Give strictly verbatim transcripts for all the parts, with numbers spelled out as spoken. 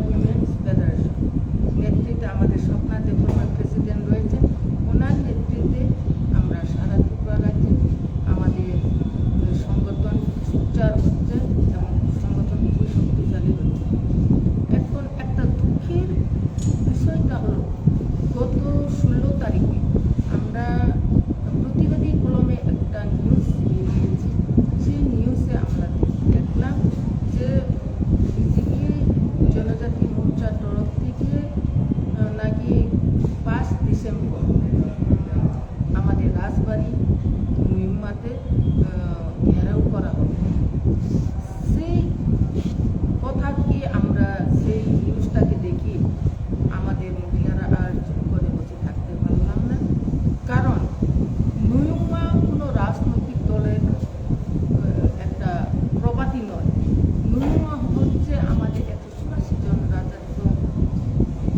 Women's federation নেতৃত্বে আমাদের স্বপ্না দেববর্মা প্রেসিডেন্ট রয়েছে। ওনার নেতৃত্বে আমরা সারা ত্রিপুরা রাজ্যে আমাদের সংগঠন সোচ্চার হচ্ছে এবং সংগঠন খুবই শক্তিশালী হচ্ছে। এখন একটা দুঃখের বিষয়টা হলো, গত ষোলো তারিখে আমরা প্রতিবাদী কলমে একটা নিউজ বেরিয়েছে। সেই নিউজে আমরা দেখলাম যে বিজেপি জনজাতি মোর্চার তরফ থেকে, আহ, নাকি পাঁচ ডিসেম্বর আমাদের রাজবাড়ি মহিমাতে, আহ, ঘেরাও করা হবে। সেই কথাকে আমরা, সেই নিউজটাকে দেখি আমাদের মহিলারা আর চুপ করে বসে থাকতে পারলাম না। কারণ নুয়ুংমা কোনো রাজনৈতিক দলের, আহ, একটা প্রপার্টি নয়। নুয়ুংমা হচ্ছে আমাদের একশো চুরাশি জন রাজত্ব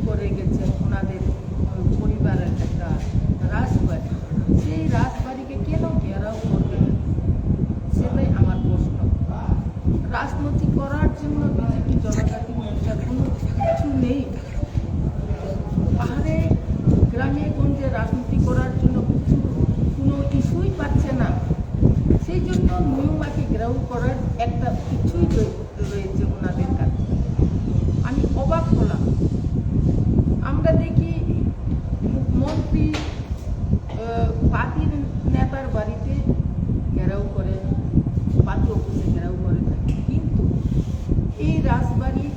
করে গেছে, ওনাদের, আহ, পরিবারের একটা রাজবাড়ি। সেই রাজবাড়িকে কেন ঘেরাও করবে, সেটাই আমার প্রশ্ন। রাজনীতি করার জন্য বিজেপি জনজাতি মোর্চার কোনো কিছু নেই। পাহাড়ে গ্রামে গঞ্জে রাজনীতি করার জন্য কিছু, কোনো ইস্যুই পাচ্ছে না। সেই জন্য নুয়ুংমাকে ঘেরাও করার একটা ইস্যুই রয়ে-, রয়েছে ওনাদের কাছে। আমি অবাক হলাম। আমরা দেখি মন্ত্রী, আহ, পার্টির নেতার বাড়িতে ঘেরাও করে, পার্টি অফিসে ঘেরাও করে থাকে। কিন্তু এই রাজবাড়ি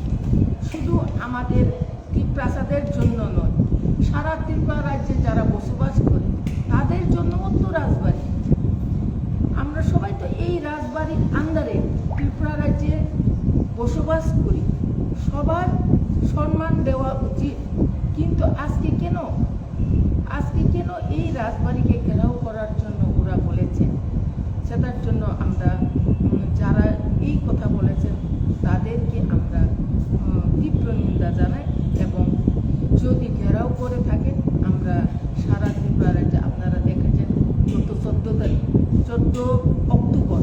শুধু আমাদের তিপ্রাসাদের জন্য নয়, সারা ত্রিপুরা রাজ্যে যারা বসবাস করে তাদের জন্যও তো রাজবাড়ি। আমরা সবাই তো এই রাজবাড়ির আন্ডারে ত্রিপুরা রাজ্যে বসবাস করি, সবার সম্মান দেওয়া উচিত। কিন্তু আজকে কেন, আজকে কেন এই রাজবাড়িকে ঘেরাও করার জন্য ওরা বলেছে? সেটার জন্য আমরা, উম, যারা এই কথা বলেছেন তাদেরকে আমরা, উম, তীব্র নিন্দা জানাই। এবং যদি ঘেরাও করে থাকে, আমরা সারা ত্রিপুরা রাজ্যে, আপনারা দেখেছেন, গত চোদ্দ তারিখ, চোদ্দ অক্টোবর,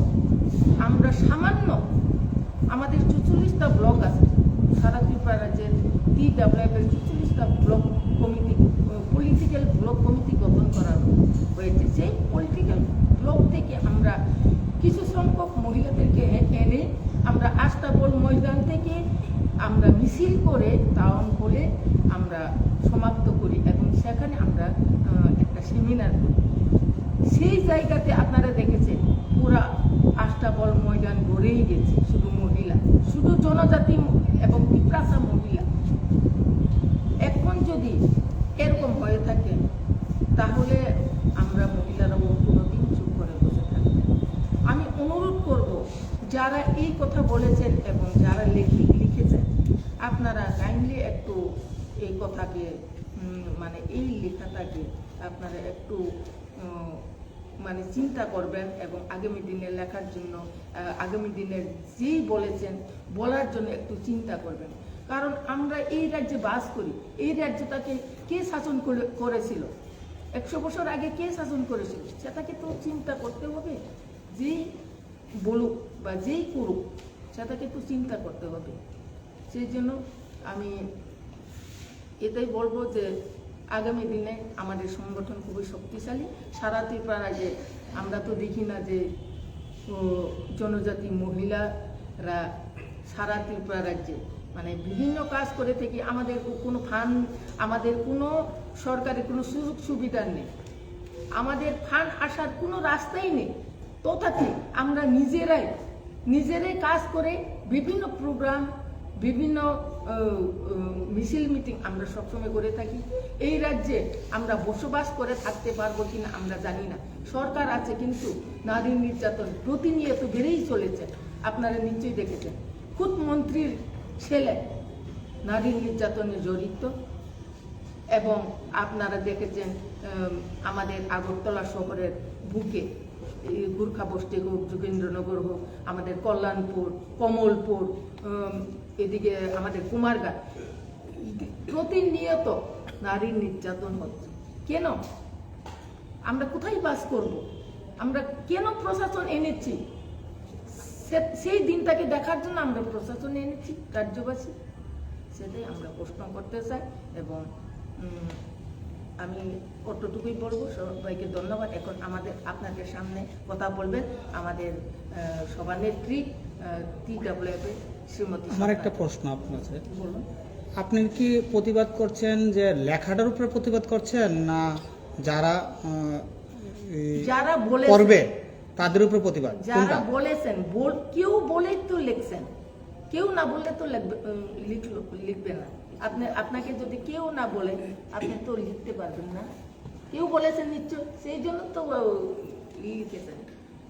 আমরা সামান্য, আমাদের চুচল্লিশটা ব্লক আছে সারা ত্রিপুরা রাজ্যের, টি ডাব্লিউ এফ এর চুচল্লিশটা block committee, political block committee গঠন করা হয়েছে। সেই পলিটিক্যাল ব্লক থেকে আমরা কিছু সংখ্যক মহিলাদেরকে এ-, এনে আমরা আস্তাবল ময়দান থেকে আমরা মিছিল করে টাউন হলে আমরা সমাপ্ত করি এবং সেখানে আমরা, আহ, একটা সেমিনার করি। সেই জায়গাতে আপনারা দেখেছেন পুরা আস্তাবল ময়দান ভরেই গেছে, শুধু মহিলা, শুধু জনজাতি এবং তিপ্রাসা মহিলা। এখন যদি এরকম হয়ে থাকে, তাহলে আমরা মহিলারা কোনোদিন চুপ করে বসে থাকবো না। আমি অনুরোধ করব, যারা এই কথা বলেছেন এবং যারা লেখি-, লিখেছেন, আপনারা কাইন্ডলি একটু এই কথাকে, উম, মানে এই লেখাটাকে আপনারা একটু, উম, মানে চিন্তা করবেন এবং আগামী দিনে লেখার জন্য, আহ, আগামী দিনের যেই বলেছেন, বলার জন্য একটু চিন্তা করবেন। কারণ আমরা এই রাজ্যে বাস করি, এই রাজ্যটাকে কে শাসন করে-, করেছিল? একশো বছর আগে কে শাসন করেছিল? সেটাকে তো চিন্তা করতে হবে। যেই বলুক বা যেই করুক, সেটাকে তো চিন্তা করতে হবে। সেই জন্য আমি এটাই বলবো যে আগামী দিনে আমাদের সংগঠন খুবই শক্তিশালী। সারা ত্রিপুরা রাজ্যে আমরা তো দেখি না যে, ও, জনজাতি মহিলারা সারা ত্রিপুরা রাজ্যে মানে বিভিন্ন কাজ করে থাকি। আমাদের কো-, কোনো ফান্ড, আমাদের কোনো সরকারি কোনো সুযোগ সুবিধা নেই, আমাদের ফান্ড আসার কোনো রাস্তাই নেই। তথাপি আমরা নিজেরাই, নিজেরাই কাজ করে বিভিন্ন প্রোগ্রাম, বিভিন্ন, আহ, আহ, মিছিল মিটিং আমরা সবসময় করে থাকি। এই রাজ্যে আমরা বসবাস করে থাকতে পারবো কিনা আমরা জানি না। সরকার আছে, কিন্তু নারী নির্যাতন প্রতিনিয়ত বেড়েই চলেছে। আপনারা নিশ্চয়ই দেখেছেন, খুদ মন্ত্রীর ছেলে নারী নির্যাতনে জড়িত। এবং আপনারা দেখেছেন, উম, আমাদের আগরতলা শহরের বুকে, এই গুর্খা বস্তি হোক, যোগেন্দ্রনগর হোক, আমাদের কল্যাণপুর, কমলপুর, উম, এদিকে আমাদের কুমারঘাট, প্রতিনিয়ত নারী নির্যাতন হচ্ছে। কেন? আমরা কোথায় বাস করব? আমরা কেন প্রশাসন এনেছি? সে-, সেই দিনটাকে দেখার জন্য আমরা প্রশাসন এনেছি, রাজ্যবাসী। সেটাই আমরা প্রশ্ন করতে চাই এবং, উম, আমি অতটুকুই বলবো। সবাইকে ধন্যবাদ। এখন আমাদের, আপনাদের সামনে কথা বলবেন আমাদের, আহ, সভানেত্রী, আহ, টিডাব্লিউএফ এর শ্রীমতী আমার একটা স্বপ্না। প্রশ্ন আপনার কাছে। বলুন। আপনি কি প্রতিবাদ করছেন যে লেখাটার উপরে প্রতিবাদ করছেন, না যারা, আহ, এই যারা বলেছেন, করবে তাদের উপরে প্রতিবাদ? যারা কোনটা? বলেছেন, বল-, কেউ বলেই তো লিখছেন, কেউ না বললে তো লিখবে, উম, লিখলো, লিখবে না। আপনি, আপনাকে যদি কেউ না বলে, আপনি তো লিখতে পারবেন না। কেউ বলেছেন নিশ্চয়, সেই জন্য তো, ও, লিখেছেন।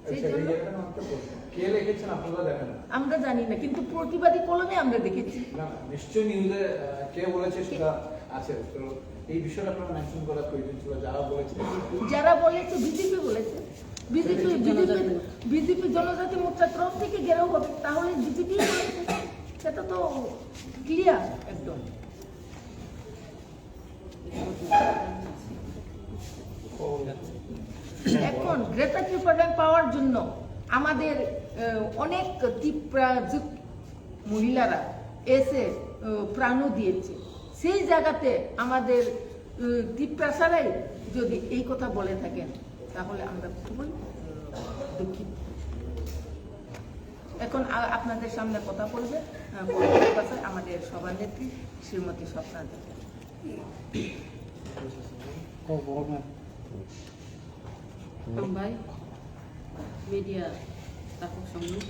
সেই আচ্ছা, জন্য এই এখানে একটা প্রশ্ন। কে লিখেছেন আপনারা জানেন না? আমরা জানি না, কিন্তু প্রতিবাদী কলমে আমরা দেখেছি। না, না, নিশ্চয়ই নিউজে, আহ, কে বলেছে সেটা আছে। তো এই বিষয়টা আপনারা মেনশন করা প্রয়োজন ছিল, যারা বলেছে। যারা বলেছে, বিজেপি বলেছে। বিজেপি, বিজেপি, বিজেপি জনজাতি মোর্চার তরফ থেকে ঘেরাও হবে, তাহলে বিজেপি বলেছে। সেটা তো ক্লিয়ার একদম। এখন গ্রেটার ত্রিপুরাল্যান্ড পাওয়ার জন্য আমাদের, আহ, অনেক তিপ্রাজুক মহিলারা এসে, আহ, প্রাণও দিয়েছে। সেই জায়গাতে আমাদের, আহ, তিপ্রাসারাই যদি এই কথা বলে থাকেন, তাহলে আমরা খুবই, আহ, দুঃখিত। এখন আ-, আপনাদের সামনে কথা বলবে, আহ, কক্সবাজার আমাদের সভানেত্রী শ্রীমতী স্বপ্না দেবী। Hambai, media takhuk songno,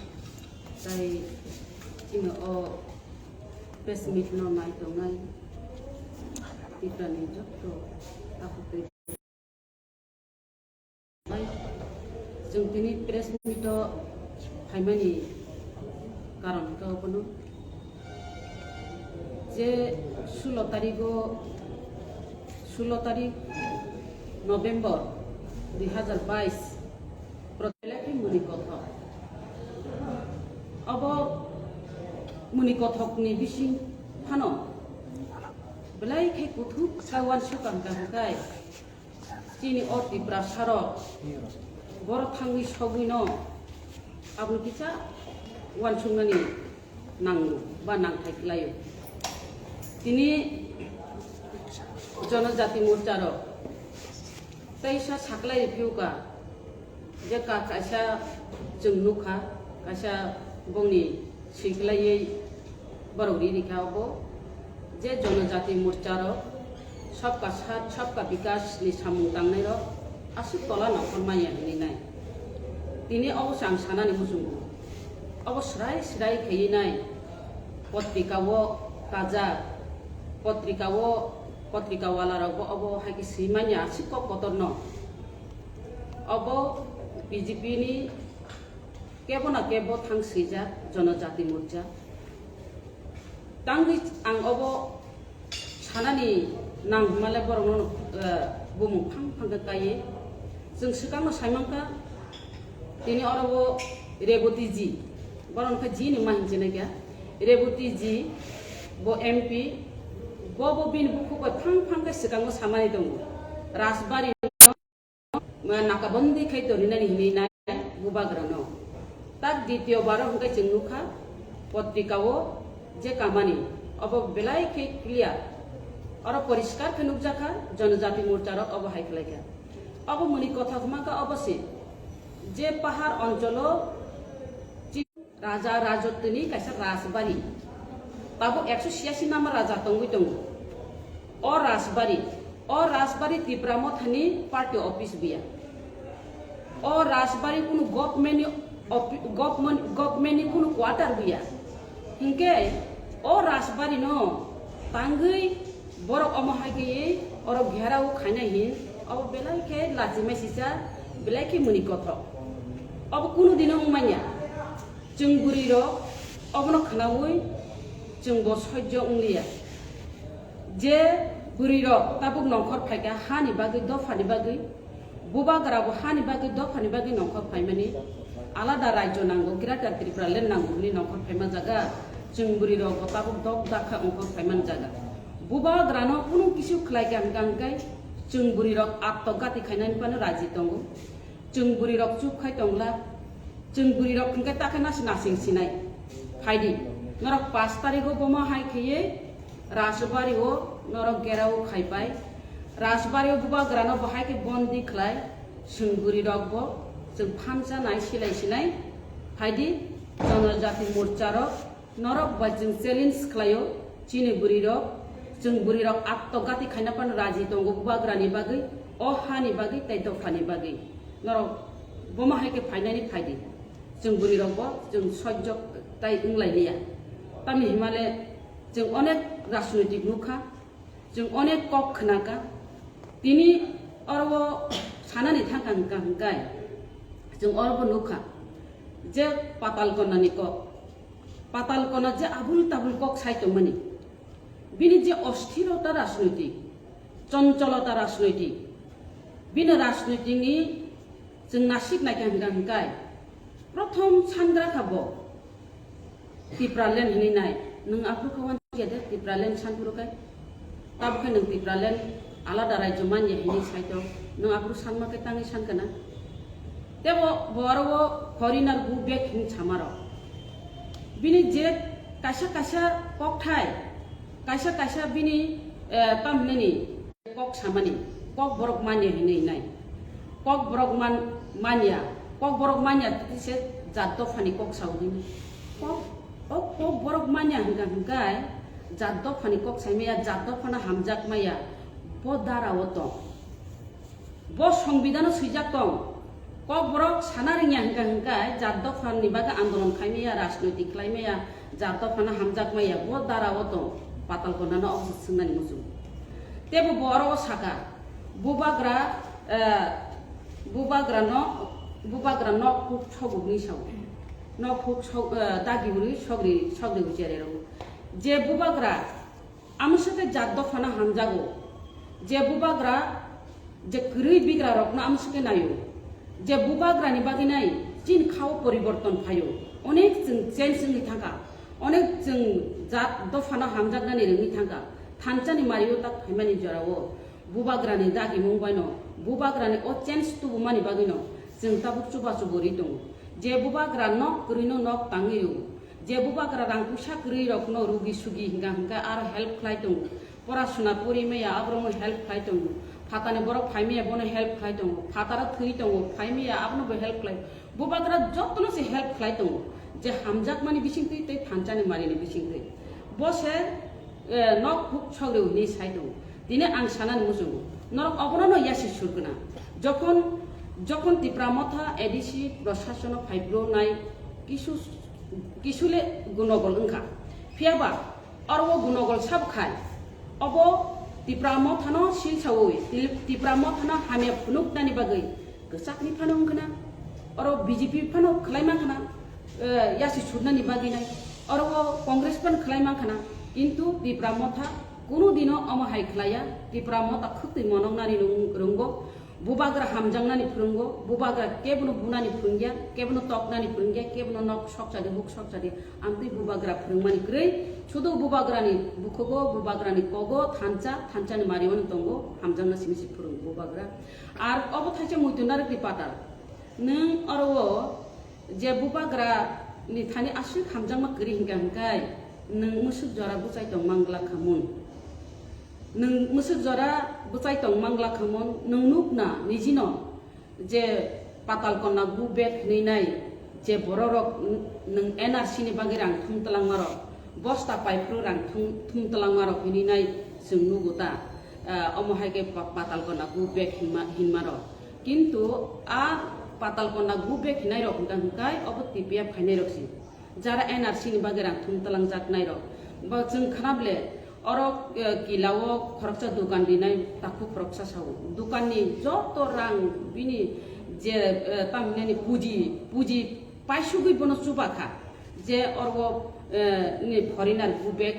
tai chini o press meet no nai tongnai Tiprani jotto takhuk twi. Chwng tini press meet o phaimani karon khe obono je sulo tarigo, sulo tarik November dui hazar bais, Protelaki Muni Kothok. Obo Muni Kothokni bising phano belai khe kuthuk khe uansukang kha hwnkhe chini o Tiprasarok borok thangwi sogwino aboni kisa uansuknani nango ba nangthai kwlaio. Tini Jonojati Morcha rok teisa saklai riphiuka je ka-, kaisa chwng nukha, kaisa bongni swiklaiwi borok ri rikha obo je Jonojati Morcha rok Sabka Saath, Sabka Vikas ni samung tangnai rok aswk tola nokhor manya hinwi nai. Tini obo se ang sanani muchungo. Obo srai srai khaiwi nai. Potrika o kajak, potrika o, potrika wala rok bo obo hai khe swi manya aswk kok kotor no. Obo B J P ni kebo na kebo thang swijak Jonojati Morcha. Tangwi ang obo sanani nang hwnmale borokno, eh, bumung phang phang khe kaiwi. Chwng swkangno sai mankha, tini oro bo Reboti ji, borok khe ji ni ma hinwi sinai kha. Reboti ji bo M P, bo, bo bini bukhuk bai phang phang khe swkango samani tongo. Rajbari nakabandi khai torinani hinwi nai bubagrano. Tak ditiyo baro hwnkhe chwng nukha potrika o je kamani obo belai khe clear. Oro poriskar khe nukjakha Jonojati Morcha rok obo hai khlaikha. Obo Muni Kothok hwnkha obo se je pahar oncholo Raja Rajotini kaisa rajbari. Tabuk ekso siyasi number raja tongwi tongo. O rajbari, o rajbari Tipra Mothani party office buya. O rajbari kunu government ni ofi-, government, government ni kunu quarter buya. Hinkhe o rajbari no tangwi borok omo hai khe oro gherao khainai hin, obo belai khe lachimai sisa, belai khe Muni Kothok. Obo kunu dino wngmanya. Chwng bwrwi rok obono khwnaui chwng bo sojjo wngliya. Je bwrwi rok tabuk nongkhor phaikha hani bagwi, dophani bagwi, bubagra bo hani bagwi, dophani bagwi nongkhor phaimani, alada rajyo nango, Greater Tripura Land nango hwnwi nongkhor phaima jaga, chwng bwrwi rok bo tabuk dok dakha ongkhor phaimani jaga. Bubagrano kunu kisu khlaikha hwnkha hwnkhe chwng bwrwi rok atto gati khainani phano raji tongo. Chwng bwrwi rok chup khai tongla. Chwng bwrwi rok hwnkhe takhe nasi nasing sinai. Phaidi. Norok pash tarigo bomo hai khaiwi Rajbari o norok gerao khaipai. Rajbari o bubagrano bahai khe bondi khlai. Chwng bwrwi rok bo chwng phansa nai silai sinai. Phaidi Janajati Morcha rok norok bai chwng challenge khlaio. Chini bwrwi rok, chwng bwrwi rok atto gati khaina phano raji tongo bubagrani bagwi, o hani bagwi tei dophani bagwi. Norok bomo hai khe phainani phaidi. Chwng bwrwi rok bo chwng sojjok tai wnglai liya. Tamni himale chwng onek rajnoitik nukha, chwng onek kok khnakha. Tini oro sanani thangkha hwnkha hwnkhe chwng oro bo nukha je Patal Konna ni kok. Patal Konna je abul tabul kok sai tongmani. Bini je osthirota rajnoitik, choncholota rajnoitik, bini rajnoitik ni chwng nasik naikha hwnkha hwnkhe prothom sangra kha bo Tipraland hinwi nai. Nwng aphuru khe uansukya de Tipraland sanphuru khe? Tabukhe nwng Tipraland alada rajyo manya hinwi saito, nwng aphuru sanma khe tangwi sankha na? Tebo bo aro o foreigner go back hinwi samarok. Bini je kaisa kaisa kokthai, kaisa kaisa bini, eh, tamhinani kok samani, kok borok manya hinwi nai. Kok borok man-, manya, kok borok manya tise jat dophani kok sao hinwi. Kok, o kok borok manya hwnkha hwnkhe jat dophani kok saimaya, jat dophano hamjak maya, bo dara o tong. Bo songbidano swijak tong. Kokborok sana rwngya hwnkha hwnkhe jat dophani bagwi andolon khaimaya, rajnoitik khlaimaya, jat dophano hamjakmaya, bo dara o tong, Patal Konnano obosa swngnani muchung. Tebo bo oro o saka, bubagra, eh, bubagrano, bubagra nok huk sogo hwnwi sao. Nok huk sok, eh, dagi hwnwi sogri, sogri hwchere rw. Je bubagra Amo se khe jat dophano hamjago, je bubagra, je kwrwi bigra rokno amo se khe naio, je bubagrani bagwi nai chini khao poriborton phaio, onek chwng change wngwi thangkha, onek chwng jat dophano hamjaknani rwngwi thangkha, thansani mario tak phaimani jorao bubagrani dagimung baino, bubagrani o change tubumani bagwino chwng tabuk chubachu bo ri tongo, je bubagra nok kwrwino nok tangwio, Je bubagra rang puisa kwrwi rokno rugi sugi hingka hingka aro help khlai tongo. Pora suna pori maya aborokno help khlai tongo. Phatani borok phai maya bono help khlai tongo. Phataro thwi tongo phai maya abono bo help khlai. Bubagra jotono se help khlai tongo. Je hamjakmani bisingtwi tei thansani marini bisingtwi. Bo se, eh, nok huk sogri hwnwi sai tongo. Tini ang sanani muchungo, norok obono no yasi surgwna. Jokhon, jokhon Tipra Motha A D C proshasono phaibrwnai kisu, kisule gunogol wngkha. Phiyaba oro o gunogol sabo khai, obo Tipra Mothano silsaui, Tip-, Tipra Mothano hamya phunuknani bagwi kwchakni phano wngkhwna, oro B J P phano khlaima khwna, eh, yasi surnani bagwi nai, oro o Congress phano khlaima khwna, kintu Tipra Motha kunu dino omo hai khlaiya, Tipra Motha khwtwi monoknani rung-, rwngo, bubagra hamjaknani phwrwngo, bubagra kebono bunani phwrwngya, kebono toknani phwrwngya, kebono nok sokchadi, huk sokchadi, amtwi bubagra phwrwngmani kwrwi, sudu bubagrani bukhugo, bubagrani kogo, thansa, thansani mario tongo, hamjakna simi se phwrwng bubagra. Ar obo thaisa muitu narwkni patal. Nwng oro o je bubagra ni thani aswk hamjakma kwrwi hingka hingkai nwng mwswk jora bwchai tong mangla khamun. Nwng mwswk jora bwchai tong mangla khamun, nwng nukna nijino je Patal Konna go back hinwi nai je bororok n-, nwng N R C ni bagwi rang thum twlangmarok, bosta paiphuru rang thum, thum twlangmarok hinwi nai chwng nugo ta. Ah, omo hai khe pa-, Patal Konna go back hinma-, hinmarok. Kintu a Patal Konna go back hinai rok hwnkha hwnkhe obo T P F khainai rok si. Jara N R C ni bagwi rang thum twlangjaknai rok. Bo chwng khna ble oro, eh, kila o khoroksa dukan rinai takhuk khoroksa sao. Dukan ni joto rang bini je, eh, tamni puji, puji paisugwi bono chuba kha. Je oro, eh, ni foreigner go back,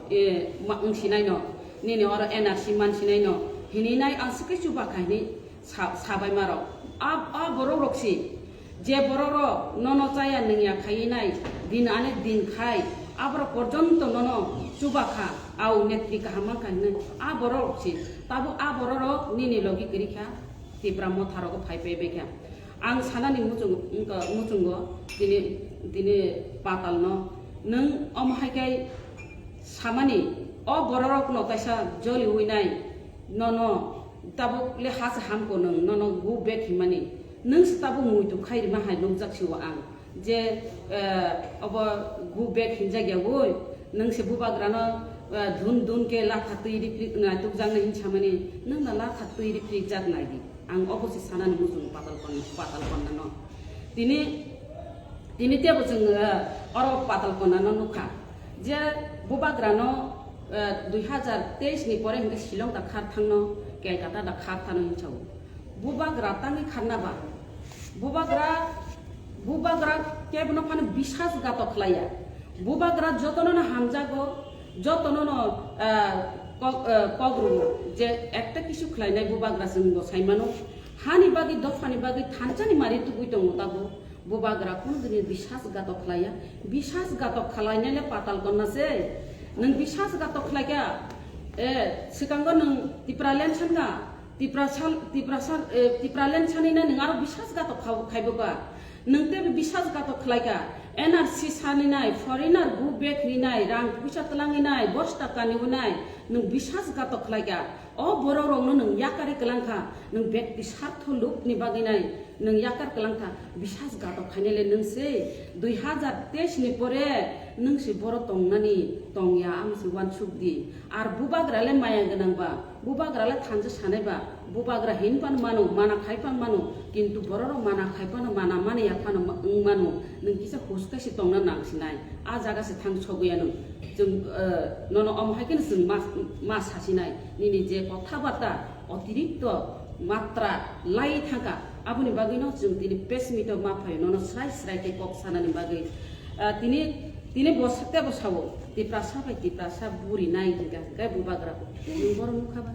eh, ma wngsinai no, nini oro N R C mansinai no, hinwi nai aswk khe chuba kha hinwi sa-, sabai ma rok. A, a borok rok si, je borok rok nono chaya nungya khaiwi nai, din ane din khai, aborok porjonto nono chuba kha, au netri kaham man kha hinwi, a borok rok si, tabuk a borok rok nini logi kwrwi kha, Tipra Motha rogo phai phai bai kha. Ang sanani muchung-, wngkha, muchungo tini, tini Patalno, nwng omo hai khe samani O bororokno kaisa joliwi nai, nono tabuk le ha se hamko nwng, nono go back hinmani. Nwng se tabuk muitu khai rima hai nukjak si o ang. Je, eh, obo go back hinjak ya woi, nwng se bubagrano, eh, dun dun ke latha twi riprik nai tukjak nai hin samani, nwng na latha twi riprik jak nai di. Ang obo se sanani muchungo Patal Kon-, Patal Konna no. Tini, tini tebo chwng, eh, oro Patal Konna no nukha. Je bubagrano, eh, dui hazar teis ni pore hinkhe Shillong da khar thangno, Calcutta da khar thangno hinwi sao. Bubagra tangwi kharna ba? Bubagra, bubagra kebono phano bisas gato khlaiya. Bubagra jotono no hamjago, jotono no, ah, kok, ah, kok rwo. Je ekta kisu khlainai bubagra chwng bo saimano. Hani bagwi, dophani bagwi thansa ni mari tugwi tongo tabuk. Bubagra kunu dini bisas gato khlaiya. Bisas gato khlainai le Patal Konna se. Nwng bisas gato khlaikha. Eh, swkango nwng Tipraland sankha. Tiprasa, Tiprasa, eh, Tipraland sanina nwng aro bisas gato kha-, khaibo ba. Nwng tei bisas gato khlaikha. N R C saninai, foreigner go back hinai, rang puisa twlangwi nai, bosta kaniwi nai, nwng bisas gato khlaikha. O borok rokno nwng yakari kwlangkha, nwng bekti sartho lukni bagwi nai, nwng yakar kwlangkha, bisas gato khainai le nwng se dui hazar teis ni pore nwng se boro tongnani tongya, ang se uansuk di. Ar bubagra le maya gwnang ba, bubagra le thansa sanai ba, bubagra hin pan mano, mana khai pan mano, kintu borok rok mana khai pano, mana mani ya pano ma-, wng mano, nwng kisa hus kaisa tongna nang sinai, a jaga se thang sogwi ya nwng. Chwng, eh, nono omo hai kheno chwng ma, ma sasinai, nini je kotha bata otirikto matra lai thangkha, aboni bagwi no chwng tini press meet o ma phaio, nono srai srai khe kok sanani bagwi. Ah, tini, tini bo sa-, tebo sao, Tiprasa bai Tiprasa buri nai hinka, hinka bubagra bo. Nwng boro nukha ba?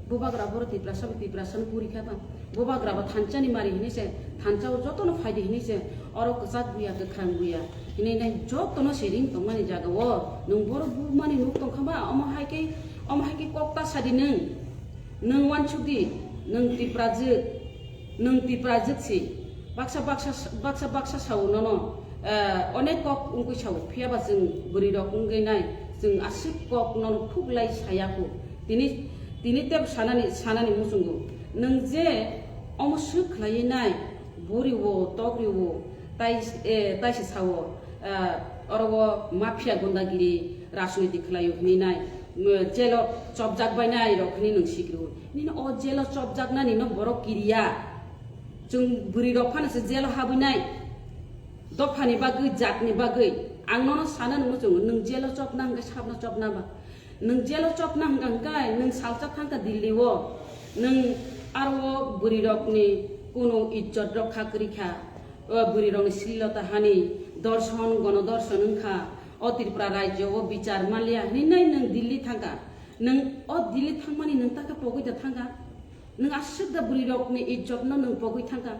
Bubagra boro Tiprasa bai Tiprasa no buri kha ba? Bubagra bo thansa ni mari hinwi se, thansa o joto no phaidi hinwi se, oro kwchak buya, kwkhrang buya hinwi nai joto no se ring tongmani jaga o. Nwng boro bumani nuk tongkha ba? Omo hai khe, omo hai khe kok ta sadi nwng. Nwng uansuk di, nwng Tiprajwk, nwng Tiprajwk si. Baksa, baksa, baksa, baksa sao nono, eh, onek kok wngwi sao, phiya ba chwng bwrwi rok wngwi nai, chwng aswk kok nono khuklai saya kho. Tini, tini tebo sanani, sanani muchungo. Nwng je omo swk khlaiwi nai, buri o, tokri o, tai, eh, taisi sao, eh, oro o mafia gundagiri, rajniti khlaio hinwi nai, mm, jelo chopjak bai nai rok hinwi nwng sikiro. Nini o jelo chopjaknani no borok kiriya. Chwng bwrwi rok phano se jelo habwi nai. Dophani bagwi, jatni bagwi. Ang nono sana nungwi chwngo, nwng jelo chopna hwnkhe sabno chopna ba? Nwng jelo chopna hwnkha hwnkhe nwng salsa thangkha Delhi o. Nwng aro o bwrwi rokni kunu ijjot rokha kwrwi kha. O bwrwi rokni srilo ta hani dorson, gono dorson wngkha. O Tripura rajyo o bichar manliya hinwi nai nwng Delhi thangkha. Nwng o Delhi thangmani nwng ta khe pogwi da thangkha? Nwng aswk da bwrwi rokni ijjot no nwng pogwi thangkha?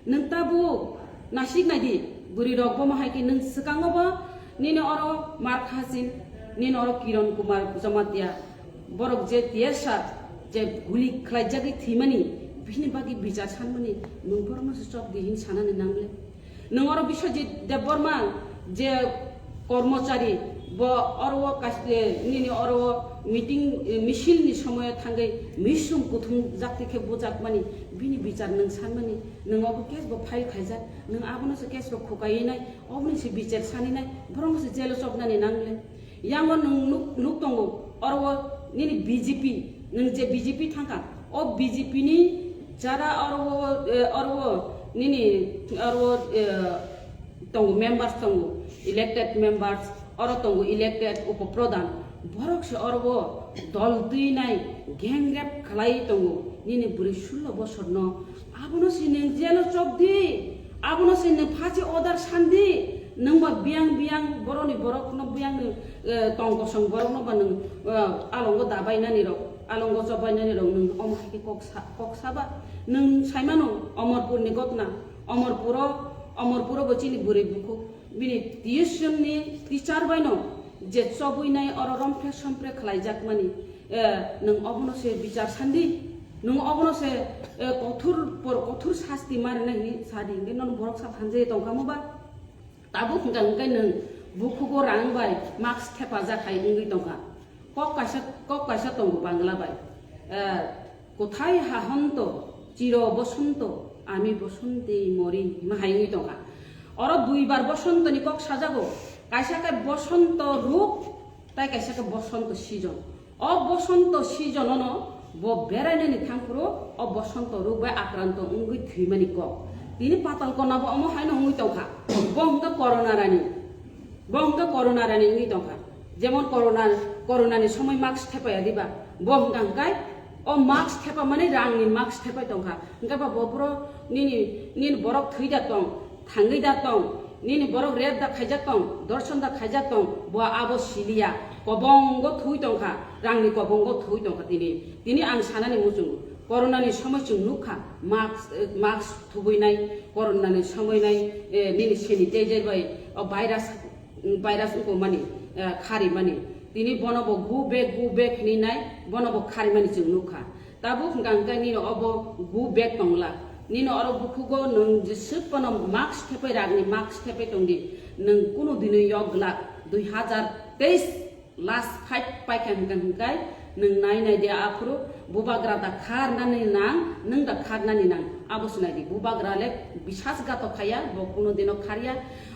Nwng tabuk nasik nai di, bwrwi rok bomo hai khe nwng swkango bo nini oro Mark Hasin, nini oro Kiran Kumar Jamatia, borok je tiyasa je guli khlaijagwi thwimani, bini bagwi bichar sanmani, nwng borokno se chop di hin sanani nangle. Nwng oro Biswajit Debbarma je kormochari, bo oro o kas-, eh, nini oro o meeting, eh, misil ni somoyo thangwi misum kuthum jakti khe bujakmani, bini bichar nwng sanmani, nwng obo case bo file khaijak, nwng abono se case rok khukaiwi nai, oboni se bichar sani nai, borokno se jail o chopnani nangle. Yango nwng nuk, nuk tongo, oro o nini B J P, nwng je B J P thangkha, o B J P ni jara oro o, eh, oro o nini oro o, eh, tongo, members tongo, elected members, oro tongo elected upo pradhan, borok se oro o dol twi nai gang rape khlai tongo, nini bwrwi sullo bosor no, abono se nwng jail o chop di. Abono se nwng phachi order sandi, nwng ba biyang biyang boroni borok no biyang, eh, tong kosong borok no ba nwng, eh, alongo dabai nani rok, alongo chobai nani rok nwng omo hai khe kok sa, kok saba. Nwng saimano Omorpur ni gotna, Omorpuro, Omorpuro bo chini bwrwi bukhuk bini tuition ni teacher bai no je chobwi nai oro rompre sompre khlai jak mani, eh, nwng obono se bichar sandi. Nwng obono se, eh, kothor por kothor sasti ma rwnai hinwi sa di, hinkhe nono borok sa thanjai tongkha mo ba? Tabuk hwnkha hwnkhe nwng bukhugo rang bai mask thepajak hai wngwi tongkha. Kok kaisa, kok kaisa tongo Bangla bai. Eh, "Kothai hahonto, chiro bosonto, ami bosonte mori," hima hai wngwi tongkha. Oro duibar bosontoni kok sajago, kaisa khe bosonto ruk, tai kaisa khe bosonto season. O bosonto season ono bo berainani thangphuru o bosonto ruk bai akranto wngwi thwimani kok. Tini Patal Kona bo omo haino wngwi tongkha. Bo hwnkha Corona rani. Bo hwnkha Corona rani wngwi tongkha. Jemon Corona, Corona ni somoi mask thepaya diba? Bo hwnkha hwnkhe o mask thepamani rangni mask thepai tongkha. Hwnkhe ba bo boro nini, nini borok thwi da tong, thangwi da tong, nini borok rep da khaijak tong, dorson da khaijak tong, bo abo siliya. Kobongo thwi tongkha, rangni kobongo thwi tongkha tini. Tini ang sanani muchungo. Corona ni somoi chwng nukha, mask, eh, mask thubuinai, Corona ni somoi nai, eh, nini sanitizer bai o virus, virus wngkukmani, eh, kharimani. Tini bono bo go back, go back hinwi nai, bono bo kharimani chwng nukha. Tabuk hwnkha hwnkhe nini obo go back tongla. Nini oro bukhugo nwng jeswk phano mask thepai ragni mask thepai tongdi. Nwng kunu dino yok glak dui hazar teis last fight paikha hwnkha hwnkhe nwng nai nai de aphuru bubagra da kharnani nang, nwng da kharnani nang. Abo se nai di. Bubagra le bisas gato khaya, bo kunu dino kharya.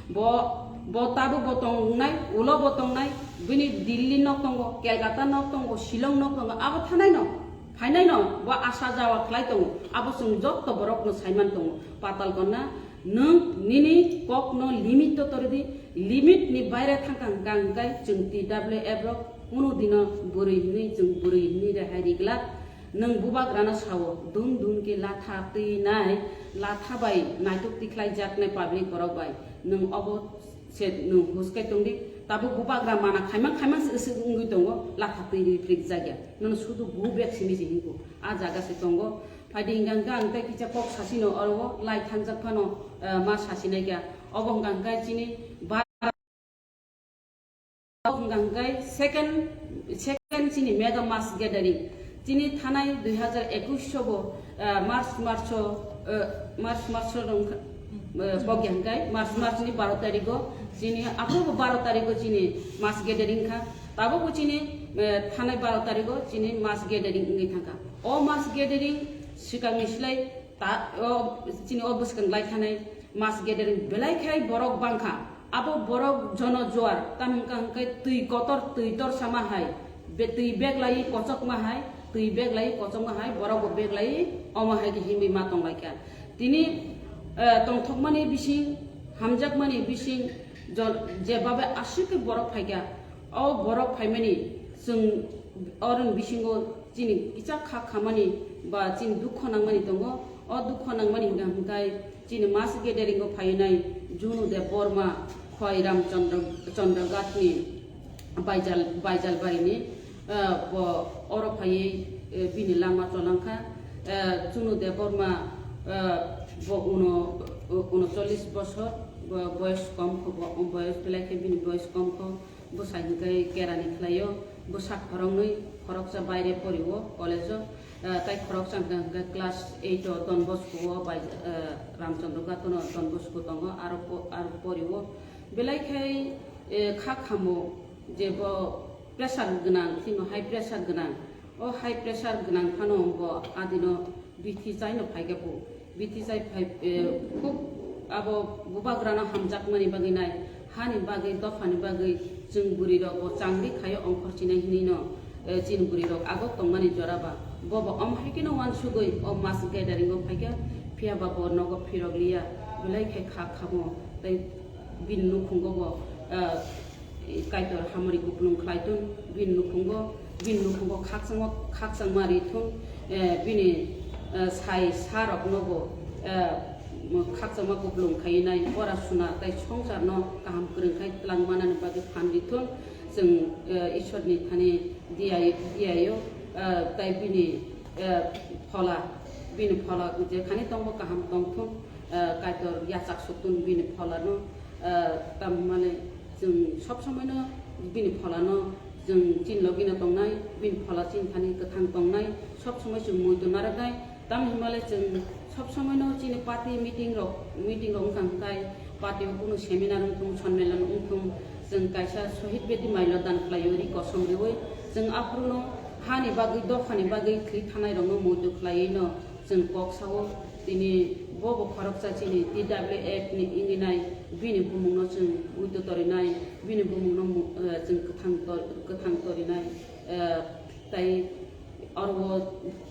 Bo, bo tabuk bo tongnai, ulo bo tongnai, bini Delhi nok tongo, Kolkata nok tongo, Shillong nok tongo, abo thanai no. Phainai no bo asa jawa khlai tongo, abo chwng jotto borokno saiman tongo. Patal Kona, nwng nini kokno limit to tordi, limit ni baire thangkha hwnkha hwnkhe chwng T W F rok kunu dino bwrwi hinwi chwng bwrwi hinwi rehai riglak. Nwng bubagrano sao, dun dun khe latha twi nai, latha bai naitok tikhlai jaknai public borok bai. Nwng obo se nwng huskai tongdi, tabuk bubagra mana khaimang khaimang se wngwi tongo, latha twi ri phrik jakya. Nono sudu go back simi se hingko. A jaga se tongo. Phaidi hingka hingka ang tei kisa kok sasino oro lai thangjak phano, eh, ma sasinai kha. Obo hingka hingka chini ba-, hingka hingka second, second chini mega mass gathering. Chini thanai dui hazar ekush sobo, eh, March, March o, eh, March, March o rong kha, eh, pokya hingka, March, March ni baro tarigo, chini aphuru bo baro tarigo chini mass gathering kha. Tabuk bo chini, eh, thanai baro tarigo chini mass gathering wngwi thangkha. O mass gathering swkangni slai ta, o chini o bwskang lai thanai mass gathering belai khai borok bangkha. Abo borok jono juar, tam hwnkha hwnkhe twi kotor, twi tor sama hai, be-, twi bag lai kochokma hai, twi bag lai kochokma hai, borok bo bag lai omo hai khe himwi ma tong lai kha. Tini, eh, tongthokmani bising, hamjakmani bising, jo-, je babe aswk khe borok phai kha. O borok phaimani chwng oroni bisingo chini kisa kha khamani ba chini dukho nangmani tongo. O dukho nangmani hwnkha hwnkhe chini mass gathering o phainai Junu Debbarma, Khwai Ramchandra, Chandraghat ni Baijal, Baijalbari ni, eh, bo oro phaiwi, eh, bini lama cholangkha. Eh, Junu Debbarma, eh, bo uno, unocholish bosor, bo boyos kom kho, bo boyos belai khe bini boyos kom kho. Bwsai hwnkhe kerani khlaio, bwsa khoroknwi, khoroksa baire porio college-o, eh, tei khoroksa hwnkhe, hwnkhe class eight-o Don Bosco-o bai, eh, Ramchandra Gatono Don Bosco tongo, aro po-, aro porio. Belai khai, eh, kha khamo je bo pressure gwnang, tino high pressure gwnang. O high pressure gwnang phano bo adino bithi chaino phaikha bo. Bithi chai phai, eh, khub abo bubagrano hamjakmani bagwi nai, hani bagwi, dophani bagwi chwng bwrwirok bo changri khaio ongkhor chinai hinwi no, eh, chini bwrwirok agok tongmani jora ba. Bo bo om hai kheno uansugwi o mass gathering o phaikha, phiya ba bo nogo phirok liya, belai khe kha khamo tei bini nukhungo bo, eh, Kaitor hamari kupulung khlai thun, bini nukhungo, bini nukhungo khakchangma, khakchangma ri thun, eh, bini, eh, sai sa rokno bo, eh, khakchangma kupulung khai nai, ora suna tei songsarno kaham kwrwng khai twlang manani bagwi phan ri thun, chwng, eh, Ishwarni thani diya, diyayo, eh, tei bini, eh, phola, bini phola jekhani tongbo kaham tong thun, eh, Kaitor yachak suk thun bini pholano, eh, tamni male chwng sob somoino bini pholano chwng chini logino tongnai, bini phola chini thani kwthang tongnai, sob somoi chwng muitu narwknai. Tamni hwnmale chwng sob somoino chini party meeting rok, meeting rok wngkha hwnkhe party o kunu seminar wngthung, sonmelan wngthung, chwng kaisa Shohid Bedi Mailo dan khlaio ri kosom riwi, Chwng aphuru no hani bagwi, dophani bagwi thwi thanai rok no muitu khlaiwi no chwng kok sao. Tini bo bo khoroksa chini T W F ni wngwi nai, bini bumung no chwng muitu torinai, bini bumung no mu-, eh, chwng kwthang tor-, kwthang torinai, eh, tai oro o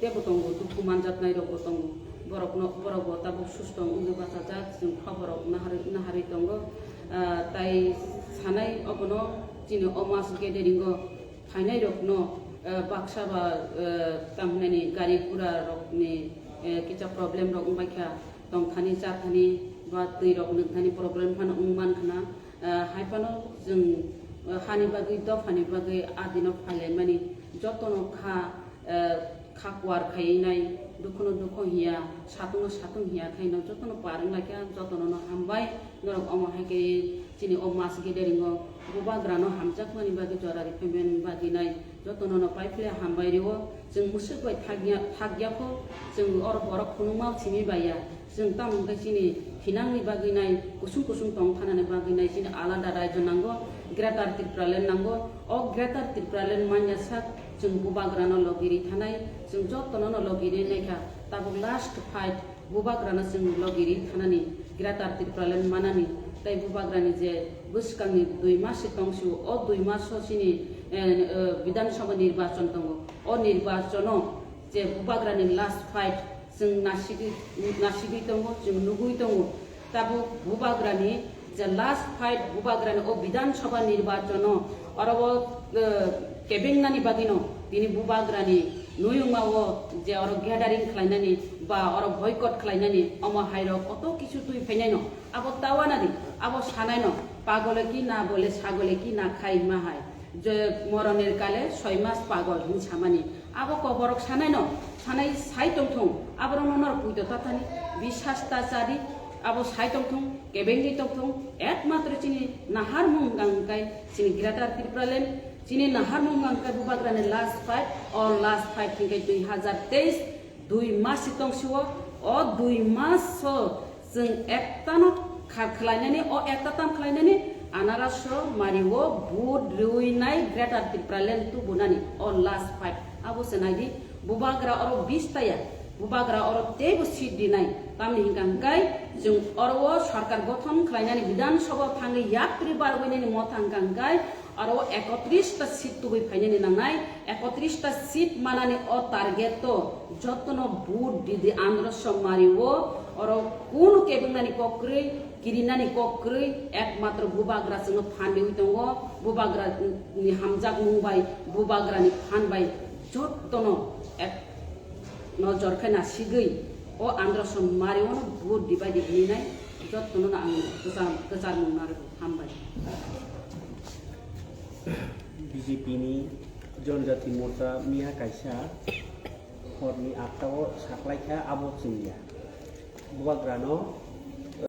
teibo tongo, dukhu manjaknai rok bo tongo. Borok no, borok bo tabuk susto wngwi bachajak, chwng khobor rok naharwi, naharwi tongo. Ah, tai sanai obono chini o mass gathering o phainai rok no, ah, baksa ba, ah, tamhinani gari gura rok ni, eh, kisa problem rok wngbai kha, tongthani chathani ba twi rok nwngthani problem phano wngman khna. Ah, hai phano chwng, ah, hani bagwi, dophani bagwi adino phailaimani jotono kha, ah, kha kuar khaiwi nai, dukhuno dukhu hiya, satungno satung hiya khaino jotono par wnglaikha, jotono no hambai. Norok omo hai khe chini o mass gathering o bubagrano hamjakmani bagwi jora riphaimani bagwi nai jotono no paiphle hambai rio. Chwng mwswk bai thakya, thakya kho, chwng oro borok phunukma simi baiya. Chwng tamo hwnkhe chini thinangni bagwi nai kusung kusung tong thanani bagwi nai chini alada raijo nango, Greater Tipraland nango. O Greater Tipraland manya sak chwng bubagrano logi ri thanai, chwng jotono no logi ri naikha. Tabuk last fight bubagrano chwng logi ri thanani, Greater Tipraland manani, tei bubagrani je bwskangni dui mas se tong sio, o dui maso chini, eh, eh, Bidhan Sabha nirbachon tongo. O nirbachono je bubagrani last fight chwng nasigwi, nasigwi tongo, chwng nugwi tongo. Tabuk bubagrani je last fight bubagrani o Bidhan Sabha nirbachono oro o, eh, kebengnani bagwino tini bubagrani nuyungma o je oro gathering khlainani ba oro boycott khlainani omo hairok oto kisu twi phainaino abo tawana di, abo sanaino pagole ki na bole sagole ki na khai ma hai. Je moronir kale soi mas pagol hin samani. Abo koborok sanaino, sanai sai tongthung, aborokno norok puito tathani, bisas ta chadi, abo sai tongthung, kebengwi tongthung, ekmatro chini naharmung hwnkha hwnkhe chini Greater Tipraland, chini naharmung hwnkha hwnkhe bubagrani last fight, o last fight hwnkhe dui hazar teis, dui mas si tong sio, o dui mas o chwng ektano kha-, khlainani, o ekta tam khlainani, anaraso mario vote riwi nai Greater Tipraland tubunani, o last fight. Abo se naidi, bubagra oro bis taya, bubagra oro teibo seat dinai, tamni hwnkha hwnkhe chwng oro o sarkar gothon khlainani, Bidhan Sabha thangwi yapri barwinani motha hwnkha hwnkhe aro ekotris ta seat tubui phainani nangnai, ekotris ta seat manani o target to jotono vote didi andro somari o, oro kunu kebengnani kok kwrwi, kirinani kok kwrwi, ekmatro bubagra chwngno phandiwi tongo, bubagra ni hamjakmung bai bubagra ni phan bai jotono ek nojor khe nasigwi o andro somari o no vote dibai di hinwi nai jotono no ang kwcham-, kwcharmung narwgo. Hambai. B J P ni Janjati Morcha miya kaisa horni atta o saklaikha, abo chwngya. Bubagrano